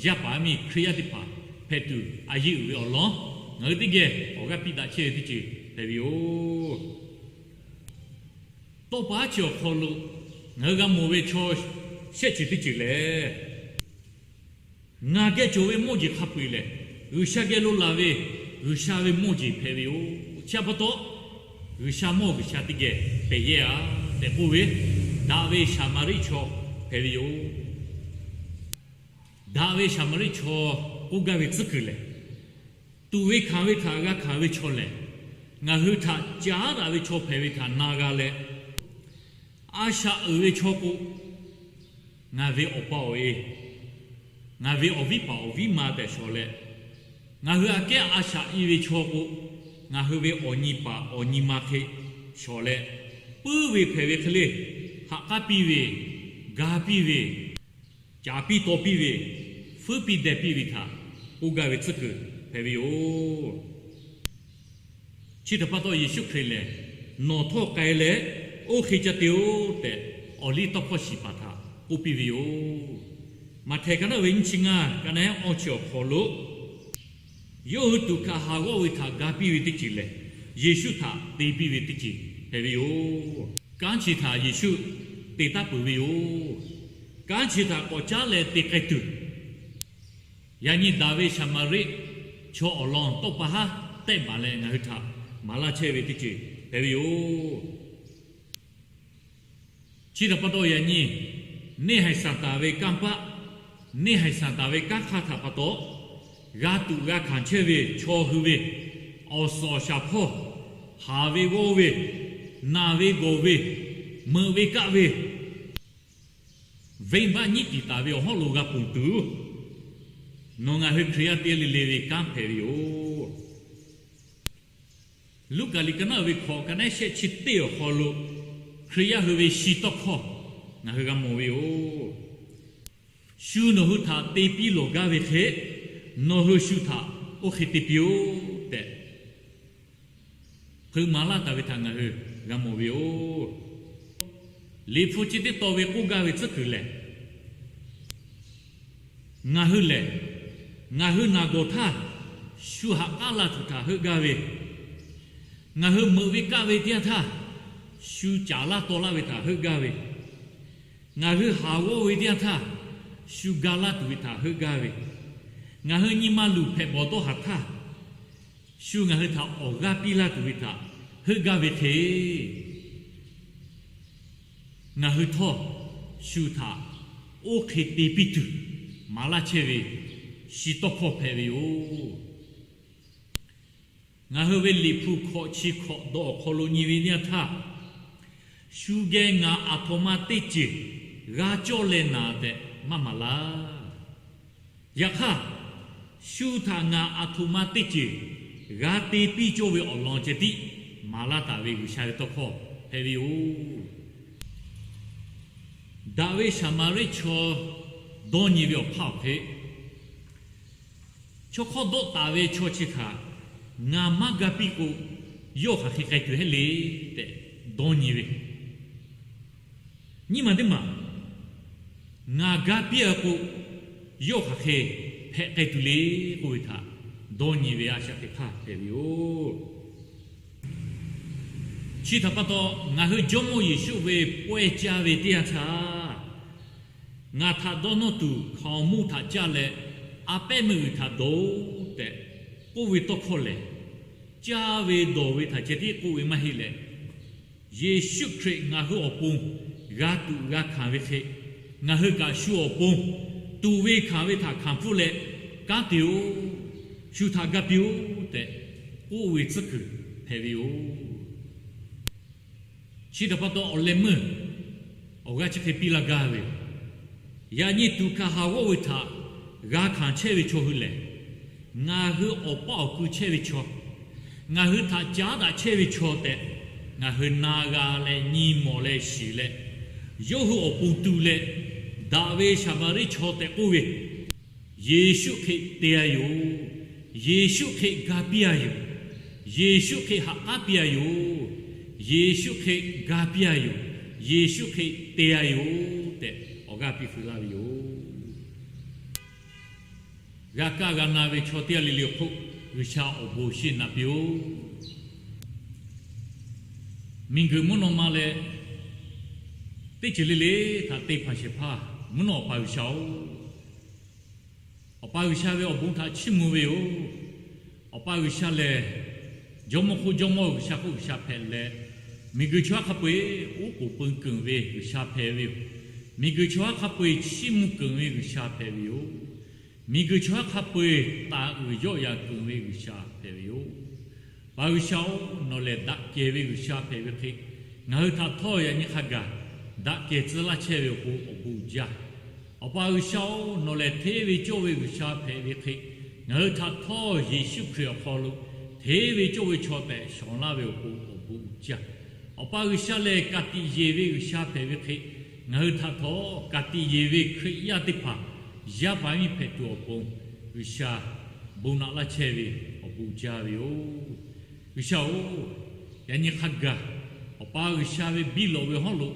yaˇ paˍ yaˇ miˇ Hkriꞈ yaˇ teˇ hpaˍ hpehꞈ tuˬ a yeˇ uiˍ ve awˬ lawn, ngaˬ hui teˇ geh awˬ g'aˇ piˇ daꞈ chehˇ ve teˇ ceuˬ hpehꞈ ve yoˬ. Tawˇ pa haˉ chi awˬ hk'aw lo ngaˬ hui g'a mawˬ ve chaw shehˆ ceuˬ teˇ ceuˬ lehˬ, ngaˬ geh cawˬ ve mawˇ jeˬ hk'a peu-eˬ lehˬ, G'uiˬsha geh lo laˬ ve G'uiˬsha ve mawˇ jeˬ hpehꞈ ve yoˬ. Chi pa taw, G'uiˬsha mawˇ G'uiˬsha teˇ geh pehˬ yehˇ-a tehꞈ k'oˆ ve, daꞈ ve Saˍmaˍriˆ chaw hpehꞈ ve yoˬ. Daꞈ ve Saˍmaˍriˆ chaw k'oˆ gaˇ ve tcuhˉ kuiˬ lehˬ, tuꞈ ve hkanˍ ve htaꞈ g'a hkanˍ ve chaw lehˬ, ngaˬ hui htaꞈ caˉ daꞈ ve chaw hpehꞈ ve htaꞈ na g'a leh, a shaꞈ uiˍ ve chaw k'o, ngaˬ ve awˬ pa awˬ e, ngaˬ ve awˬ viˉ paˍ awˬ viˉ ma tehꞈ shawˍ leh, ngaˬ hui aꞈ kehˉ a shaꞈ i ve chaw k'o, ngaˬ hui ve awˬ nyi paˍ awˬ nyi ma hk'e shawˍ leh, puiˉ ve hpehꞈ ve hk'e le, haꞈ k'aˉ piˇ ve, ga piˇ ve, caˍ piˇ taw piˇ ve, feuˉ piˇ deh piˇ ve htaꞈ k'oˆ gaˇ ve tcuhˉ kuiˬ hpehꞈ ve yoˬ. Chi htaꞈ pa taw Yeˍsuˆ Hkriꞈ lehˬ, Nawˬ htawˇ k'ai leh oˇ hk'e ca te-oˬ tehꞈ, awˬ liˇ tawˇ hkawˇ shiˍ paˍ htaꞈ k'oˆ piˇ ve yoˬ. Maꞈhtehˍ ka naˉ ve nyiˇ chi ngaˇ, ka naˉ awˇ chi awˬ hk'aw lo yawˇ hui tuꞈ hkanˍ haˍ g'awˇ ve htaꞈ ga piˇ ve teˇ ceuˬ lehˬ, Yeˍsuˆ htaꞈ te piˇ ve teˇ ceuˬ hpehꞈ ve yoˬ. Kanˉ chi htaꞈ Yeˍsuˆ te taˉ peuˬ ve yoˬ. Kanˉ chi htaꞈ k'awꞈ caˉ leh te k'ai tuˬ, yaꞈ nyi daꞈ ve Saˍmaˍriˆ chaw awˬ lawn tawˇ pa haˉ tehˆ baˬ leh ngaˬ hui htaꞈ maˍ laˇ chehˇ ve teˇ ceuˬ hpehꞈ ve yoˬ. Chi htaꞈ pa taw yaꞈ nyi neˇ haiˬ Saˍtanˍ ve kanˇ paˆ, neˇ haiˬ Saˍtanˍ ve kanˉ hk'aˇ htaꞈ pa taw, g'a tuꞈ g'a hkanˍ chehˇ ve chaw hui ve awˬ suhˍ awˬ shaˍ hpawˇ, haˍ ve g'awˇ ve, naˬ ve gawˬ ve, meuꞈ ve kaˆ ve, venˇbaˆ nyiˉ tiˍ taˍ ve awˬ hawˉ lo g'a ponˬ tuˬ, nawˬ ngaˬ hui Hkriꞈ yaˇ teˇ g'aˇ le le ve kanˉ hpehꞈ ve yoˬ. Luˉkaꞈ liꞈ ka naˉ ve hkawꞈ, ka naˉ shehˆ chi teˇ awˬ hk'aw lo, Hkriꞈ yaˇ hui ve shi tawˇ hkawˇ ngaˬ hui g'a mawˬ ve yoˬ. Shu nawˬ hui htaꞈ te piˇ lawˬ gaˇ ve hk'e, nawˬ hui shu htaꞈ oˇ hk'e te piˇ-oˆ tehꞈ, hpeuꞈ maˍ laˇ taˍ ve htaꞈ ngaˬ hui g'a mawˬ ve yoˬ. Liꞈ hpu chi teˇ taw ve k'oˆ gaˇ ve tcuhˉ kuiˬ lehˬ, ngaˬ hui lehˬ, ngaˬ hui naˬ gawˬ htaˇ, shu haꞈ k'aˉ la tuˬ htaꞈ heuˆ gaˇ ve, ngaˬ hui meuꞈ ve kaˆ ve teˇ yanˇ htaˇ, shu caˍ laˇ taw laˇ ve htaꞈ heuˆ gaˇ ve, ngaˬ hui haˍ g'awˇ ve teˇ yanˇ htaˇ, shu ga laˇ tuˬ ve htaꞈ heuˆ gaˇ ve, ngaˬ hui nyi ma luˬ hpehꞈ bawˬ dawˇ haˍ htaˇ, shu ngaˬ hui htaꞈ awˬ g'aˇ piˇ laˇ tuˬ ve htaꞈ heuˆ gaˇ ve hk'e, ngaˬ hui htawˇ shu htaꞈ oˇ hk'e te piˇ tuˬ maˍ laˇ chehˇ ve shi tawˇ hkawˇ hpehꞈ ve yoˬ. Ngaˬ hui ve Liꞈ hpu hkawꞈ chi hkawꞈ dawˬ awˬ hk'aw lo nyi ve teˇ yanˇ htaˇ, shu geh ngaˬ aˬ htoꞈ ma teˇ ceuˬ g'a cawˇ leh naˍ tehꞈ maˇ maˍ laˇ. Yaꞈ hk'aˇ, shu htaꞈ ngaˬ aˬ htoꞈ ma teˇ ceuˬ g'a te piˇ cawˇ ve awˬ lawn ceh tiˉ maˍ laˇ taˍ ve G'uiˬsha ve tawˇ hkawˇ hpehꞈ ve yoˬ. Daꞈ ve Saˍmaˍriˆ chaw dawˇ nyi ve awˬ hk'aˇ awˬ hk'e, chaw hk'awˇ dawˆ taˍ ve chaw chi htaꞈ ngaˬ maˇ ga piˇ k'o, yawˇ hk'aˬ hk'e k'ai tuˬ heˆ le tehꞈ dawˇ nyi ve. Nyiˇ maˬ teˇ maˬ, ngaˬ ga piˇ-a k'o, yawˇ hk'aˬ hk'e hpehꞈ k'ai tuˬ le k'oˆ ve htaꞈ dawˇ nyi ve a shaꞈ teꞈ hk'aˇ hpehꞈ ve yoˬ. Chi htaꞈ pa taw, ngaˬ hui Jawˇmawˇ Yeˍsuˆ ve pawehˇ caˇ ve teˇ yanˇ htaˇ, ngaˬ htaꞈ dawˇ nawˇ tuˬ hkaoˍmonˇ htaꞈ caˇ leh, a pehˉ meuˇ g'uiˬ htaꞈ dawˬ-oꞈ tehꞈ k'oˆ ve tawˇ hkawˇ lehˬ, caˇ ve dawˬ ve htaꞈ ceh tiˉ k'oˆ ve maˇ heˆ leh, Yeˍsuˆ Hkriꞈ ngaˬ hui awˬ pon g'a tuꞈ g'a hkanˍ ve hk'e, ngaˬ hui kaꞈ shu awˬ pon tuꞈ ve hkanˍ ve htaꞈ hkanˍ hpfuhˇ leh, kanˉ te-oˬ, shu htaꞈ ga piˇ-oˆ tehꞈ k'oˆ ve tcuhˉ kuiˬ hpehꞈ ve yoˬ. Chi htaꞈ pa taw awˬ leh meuˇ awˬ g'aˇ chi hk'e piˇ laˇ gaˇ ve, yaꞈ nyi tuꞈ hkanˍ haˍ g'awˇ ve htaꞈ g'a hkanˍ chehˇ ve chaw hui lehˬ, ngaˬ hui awˬ paˇ awˬ ku chehˇ ve chaw, ngaˬ hui htaꞈ caˉ daꞈ chehˇ ve chaw tehꞈ ngaˬ hui na g'a leh nyi mawˬ leh shiˍ leh, yawˇ hui awˬ pon tu leh, daꞈ ve Saˍmaˍriˆ chaw tehꞈ k'oˆ ve, Yeˍsuˆ hk'e te-a yoˬ. Yeˍsuˆ hk'e ga piˇ-a yoˬ. Yeˍsuˆ hk'e haꞈ k'aˉ piˇ-a yoˬ. Yeˍsuˆ hk'e ga piˇ-a yoˬ. Yeˍsuˆ hk'e te-a yoˬ tehꞈ awˬ g'aˇ piˇ feu laˇ ve yoˬ. G'a kaˇ g'a na ve chaw teˇ g'aˇ le le awˬ hk'oˆ G'uiˬsha awˬ bon shiˍ naꞈ piˇ-oˆ. Miˬguiˬ mvuhˇ naw ma leh teˇ ceuˬ le le htaꞈ te hpanˍ shehˍ hpaˇ mvuhˇ naw Awˬ pa G'uiˬsha-oˬ, Awˬ pa G'uiˬsha ve awˬ bon htaꞈ chiˇ mvuh ve yoˬ. Awˬ pa G'uiˬsha lehˬ, Jawˇmawˇ hk'oˆ Jawˇmawˇ, G'uiˬsha hk'oˆ G'uiˬsha hpehꞈ leh, miˬguiˬ chaw yaˇ hk'a peu-eˬ oˉ k'oˍ pui keunˍ ve G'uiˬsha hpehꞈ ve yoˬ. Miˬguiˬ chaw yaˇ hk'a peu-eˬ chiˇ mvuh keunˍ ve G'uiˬsha hpehꞈ ve yoˬ. Miˬguiˬ chaw yaˇ hk'a peu-eˬ taˍ uiˍ yawˆ yan keunˍ ve G'uiˬsha hpehꞈ ve yoˬ. Awˬ pa G'uiˬsha-oˬ, nawˬ lehˬ daꞈ kehˬ ve G'uiˬsha hpehꞈ ve hk'e, ngaˬ hui htaꞈ htawˇ yaꞈ nyi hk'a gaˬ daꞈ kehˬ tcuh laˇ chehˇ ve awˬ pon awˬ bon uiˍ jaˇ. Awˬ pa G'uiˬsha-oˬ, nawˬ lehˬ hteˇ ve cawˇ ve G'uiˬsha hpehꞈ ve hk'e, ngaˬ hui htaꞈ htawˇ Yeˍsuˆ Hkriꞈ awˬ hk'aw lo hteˇ ve cawˇ ve chaw tehꞈ shawˍ laˇ ve awˬ pon awˬ bon uiˍ jaˇ. Awˬ pa G'uiˬsha lehˬ ka tiꞈ yeˬ ve G'uiˬsha hpehꞈ ve hk'e, Ngaˬ hui htaꞈ htawˇ ka tiꞈ yeˬ ve Hkriꞈ yaˇ teˇ hpaˍ yaˇ paˍ miˇ hpehꞈ tuˬ awˬ pon, G'uiˬsha bon naꞈ laˇ chehˇ ve awˬ bon jaˇ ve yoˬ. G'uiˬsha-oˬ, yaꞈ nyi hk'a gaˬ Awˬ pa G'uiˬsha ve biˇ lawꞈ ve hawˉ lo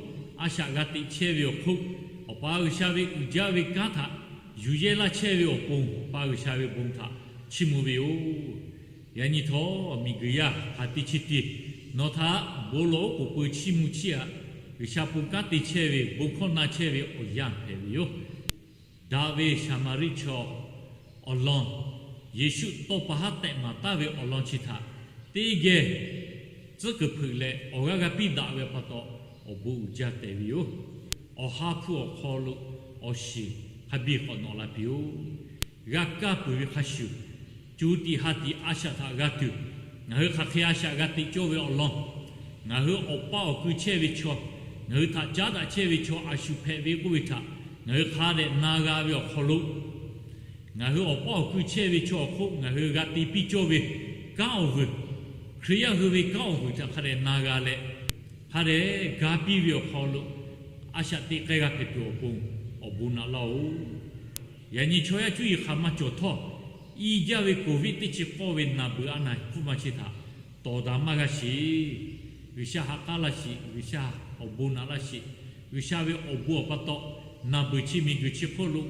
a shaꞈ g'a teꞈ chehˇ ve awˬ hk'oˆ, Awˬ pa G'uiˬsha ve uiˍ jaˇ ve kanˉ htaꞈ yuˬ yehˇ laˇ chehˇ ve awˬ pon, Awˬ pa G'uiˬsha ve bon htaꞈ chiˇ mvuh ve yoˬ. Yaꞈ nyi htawˇ, miˬguiˬ yaˇ hk'aˬ te chi te nawˬ htaꞈ bon lawˬ oˉ k'oˍ pui chiˇ mvuh chiˇ aꞈ, G'uiˬsha pon kanˉ te chehˇ ve, bon hkawˇ na chehˇ ve awˬ yanˇ hpehꞈ ve yoˬ. Daꞈ ve Saˍmaˍriˆ chaw awˬ lawn, Yeˍsuˆ tawˇ pa haˉ tehꞈ maˍ taˍ ve awˬ lawn chi htaꞈ teˇ geh tcuhˉ kuiˬ hpeuꞈ leh awˬ g'aˇ g'a piˇ daꞈ ve pa taw, awˬ bon uiˍ jaˇ tehꞈ ve yoˬ. Awˬ ha hpu awˬ hk'aw lo awˬ shiˍ hk'a biˇ k'awꞈ nawꞈ la piˇ-oˬ. G'a kaˇ peuˬ ve hk'a shuˍ, co tiꞈ ha tiꞈ a shaꞈ htaꞈ g'a tuˬ, ngaˬ hui hk'aˬ hk'e a shaꞈ g'a teꞈ cawˇ ve awˬ lawn, ngaˬ hui awˬ paˇ awˬ kui chehˇ ve chaw, ngaˬ hui htaꞈ caˉ daꞈ chehˇ ve chaw a shu hpehꞈ ve k'oˆ ve htaꞈ ngaˬ hui hk'a dehꞈ na g'a ve awˬ hk'aw lo, ngaˬ hui awˬ paˇ awˬ kui chehˇ ve chaw awˬ hk'oˆ ngaˬ hui g'a te piˇ cawˇ ve kanˉ awˬ vuiˬ, Hkriꞈ yaˇ hui ve kanˉ awˬ vuiˬ htaꞈ hk'a dehꞈ na g'a leh, hk'a dehꞈ ga piˇ ve awˬ hk'aw lo a shaꞈ teꞈ k'ai g'a hpehꞈ tuˬ awˬ pon awˬ bon naꞈ laˇ-oˬ. Yaꞈ nyi chaw yaˇ cuˇ yiˍ hk'aˬ ma cawˬ htawˇ, iˉ jaˇ ve Covid teˇ chi k'awˇ ve naˬ beuˬ a naˬ hpfuhˇ ma chi htaꞈ tawˍ daꞈ maˇ g'a sheˍ. G'uiˬsha ha k'aˉ laˇ sheˍ, G'uiˬsha awˬ bon naꞈ laˇ sheˍ, G'uiˬsha ve awˬ bon awˬ pa taw, naˬ beuˬ chi miˬguiˬ chi hk'oˆ lo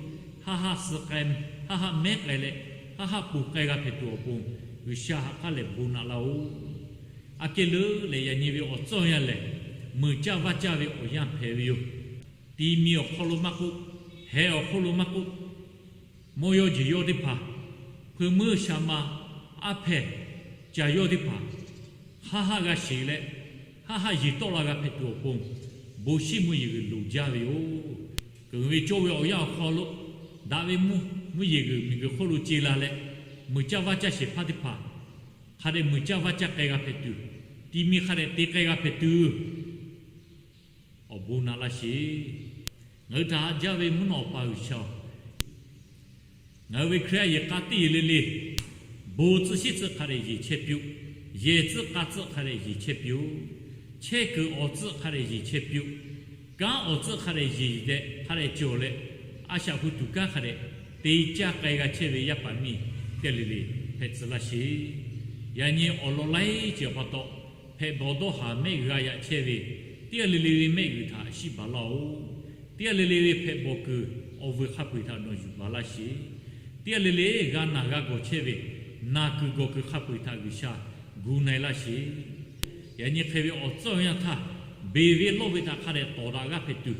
haˆ haˆ suh k'ai, haˆ haˆ mehˉ k'ai leh, haˆ haˆ ponˬ k'ai g'a hpehꞈ tuˬ awˬ pon, G'uiˬsha ha k'aˉ lehˬ bon naꞈ laˇ-oˬ. Aꞈ kehˉ leuˉ lehˬ, yaꞈ nyi ve awˬ tcuhˇ yanˇ lehˬ, muiˬ caˇ vaˇ caˇ ve awˬ yanˇ hpehꞈ ve yoˬ. Ti mi awˬ hk'aw lo maˇ k'oˆ, heh awˬ hk'oˆ lo maˇ k'oˆ, mawˇ yawˇ jeˬ yawˇ teˇ hpaˍ, hpeuꞈ meuˇ sha ma, aˉ hpehˇ ca yawˇ teˇ hpaˍ, haˆ haˆ g'a sheˍ leh, haˆ haˆ yeˬ tawˆ la g'a hpehꞈ tuˬ awˬ pon, bon shiˉ mvuhˇ yeˬ g'uiˬ loˍ jaˇ ve yoˬ. Keunˍ ve cawˇ ve awˬ yanˇ awˬ hk'aw lo, daꞈ ve mvuhˇ yeˬ g'uiˬ miˬguiˬ hk'oˆ lo ce la leh, muiˬ caˇ vaˇ caˇ shehˍ hpaˇ teˇ hpaˍ hk'a dehꞈ muiˬ caˇ vaˇ caˇ k'ai g'a hpehꞈ tuˬ, ti mi hk'a dehꞈ te k'ai g'a hpehꞈ tuˬ, awˬ bon naꞈ laˇ sheˍ. Ngaˬ hui htaꞈ haꞈ jaˇ ve mvuhˇ naw Awˬ pa G'uiˬsha-oˬ, ngaˬ hui ve Hkriꞈ yaˇ yehˬ k'a teˇ yehˬ le le, bon tcuhˇ shiˉ tcuhˆ hk'a dehꞈ yeˬ chehˇ piˇ-oˆ. Yehˬ tcuhˆ k'a tcuhˆ hk'a dehꞈ yeˬ chehˇ piˇ-oˆ. Chehˇ kuiˬ awˬ tcuhˆ hk'a dehꞈ yeˬ chehˇ piˇ-oˆ. Kanˉ awˬ tcuhˆ hk'a dehꞈ yeˬ tehꞈ hk'a dehꞈ cawˬ leh, a shaꞈ hu tuˬ kanˉ hk'a dehꞈ te caˇ k'ai g'a chehˇ ve yaˇ paˍ miˇ teˇ g'aˇ le le hpehꞈ tcuh laˇ sheˍ. Yaꞈ nyi awˬ lawn laiˉ ceuˬ pa taw, hpehꞈ bawˬ dawˇ haˍ mehˆ g'a yaꞈ chehˇ ve teˇ g'aˇ le le ve mehˆ g'uiˬ htaꞈ shiˆ baˬ laˇ-oˬ. Teˇ g'aˇ le le ve hpehꞈ bawˬ kuiˬ awˬ vuiˬ hk'a peu-eˬ htaꞈ nawˬ yuˬ baˬ laˇ sheˍ. Teˇ g'aˇ le le g'a naˬ g'a gawˬ chehˇ ve naˬ kuiˬ gawˬ kuiˬ hk'a peu-eˬ htaꞈ G'uiˬsha gu na-e laˇ sheˍ. Yaꞈ nyi hk'e ve awˬ tcuhˇ yanˇ htaˇ, beˬ ve lawˇ ve htaꞈ hk'a dehꞈ tawˍ daꞈ g'aˇ hpehꞈ tuˬ,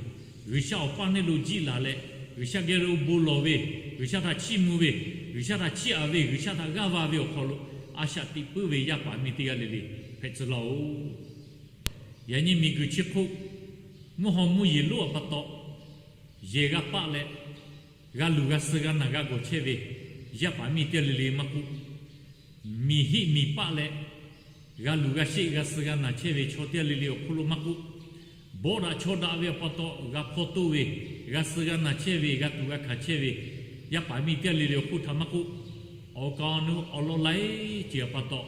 G'uiˬsha awˬ paˇ neˇ lo jiˆ laˬ leh, G'uiˬsha geh lo bon lawˬ ve, G'uiˬsha htaꞈ chiˇ mvuh ve, G'uiˬsha htaꞈ chiˇ aꞈ ve, G'uiˬsha htaꞈ g'aˇ va ve awˬ hk'aw lo a shaꞈ teꞈ puiˉ ve yaˇ paˍ miˇ teˇ g'aˇ le le hpehꞈ tcuh laˇ-oˬ. Yaꞈ nyi miˬguiˬ chi hk'oˆ mvuhˇ haw mvuhˇ yeˬ lonˉ awˬ pa taw, yehˬ g'a paˆ leh, g'a luˬ g'a suh g'a naˬ g'a gawˬ chehˇ ve yaˇ paˍ miˇ teˇ g'aˇ le le maˇ k'oˆ, miˬ hiˆ miˬ paˆ leh, g'a luˬ g'a sheˆ g'a suh g'a naˬ chehˇ ve chaw teˇ g'aˇ le le awˬ hk'oˆ lo maˇ k'oˆ, bawˆ daꞈ chaw daꞈ ve awˬ pa taw g'a hpaw toˆ ve, g'a suh g'a naˬ chehˇ ve, g'a tuꞈ g'a hkanˍ chehˇ ve yaˇ paˍ miˇ teˇ g'aˇ le le awˬ hk'oˆ htaꞈ maˇ k'oˆ, awˬ kaˍ awˬ nu awˬ lawn laiˉ ceuˬ awˬ pa taw,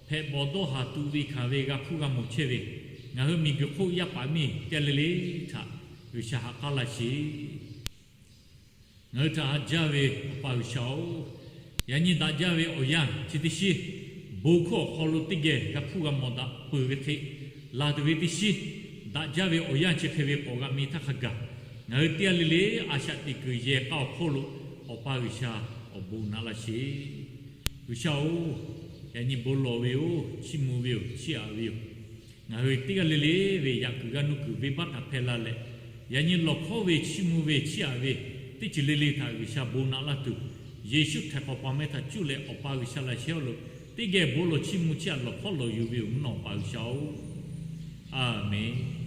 hpehꞈ bawˬ dawˇ haˍ tuꞈ ve hkanˍ ve g'a hpuˇ g'a mawˬ chehˇ ve, ngaˬ hui miˬguiˬ hk'oˆ yaˇ paˍ miˇ teˇ g'aˇ le le htaꞈ G'uiˬsha ha k'aˉ laˇ sheˍ. Ngaˬ hui htaꞈ haꞈ jaˇ ve Awˬ pa G'uiˬsha-oˬ, yaꞈ nyi daꞈ jaˇ ve awˬ yanˇ chi teˇ shiˉ, bon hkawˇ awˬ hk'aw lo teˇ geh g'a hpuˇ g'a mawˬ daꞈ peuˬ ve hk'e, laˬ tuˬ ve teˇ shiˉ, daꞈ jaˇ ve awˬ yanˇ chi hk'e ve k'awꞈ g'a mi htaˇ hk'a gaˬ, ngaˬ hui teˇ g'aˇ le le a shaꞈ teꞈ kuiˬ yehˬ k'a awˬ hk'oˆ lo Awˬ pa G'uiˬsha awˬ bon naꞈ laˇ sheˍ. G'uiˬsha-oˬ, yaꞈ nyi bon lawˬ ve yoˬ, chiˇ mvuh ve yoˬ, chiˇ aꞈ ve yoˬ. Ngaˬ hui teˇ g'aˇ le le ve yaꞈ kuiˬ g'aˇ nuˇ kuiˬ venˇbaˆ htaꞈ hpehˇ la leh, yaꞈ nyi lawˬ hkawˉ ve chiˇ mvuh ve chiˇ aꞈ ve teˇ ceuˬ le le htaꞈ G'uiˬsha bon naꞈ laˇ tuˬ, Yeˍsuˆ Hkriꞈ hk'awꞈ pa mehˆ htaꞈ cuˇ leh Awˬ pa G'uiˬsha laꞈ shehˉ lo teˇ geh bon lawˬ chiˇ mvuh chiˇ aꞈ lawˬ hkawˉ lawˬ yuˬ ve yoˬ, mvuhˇ naw Awˬ pa G'uiˬsha-oˬ, Aˍmenˍ.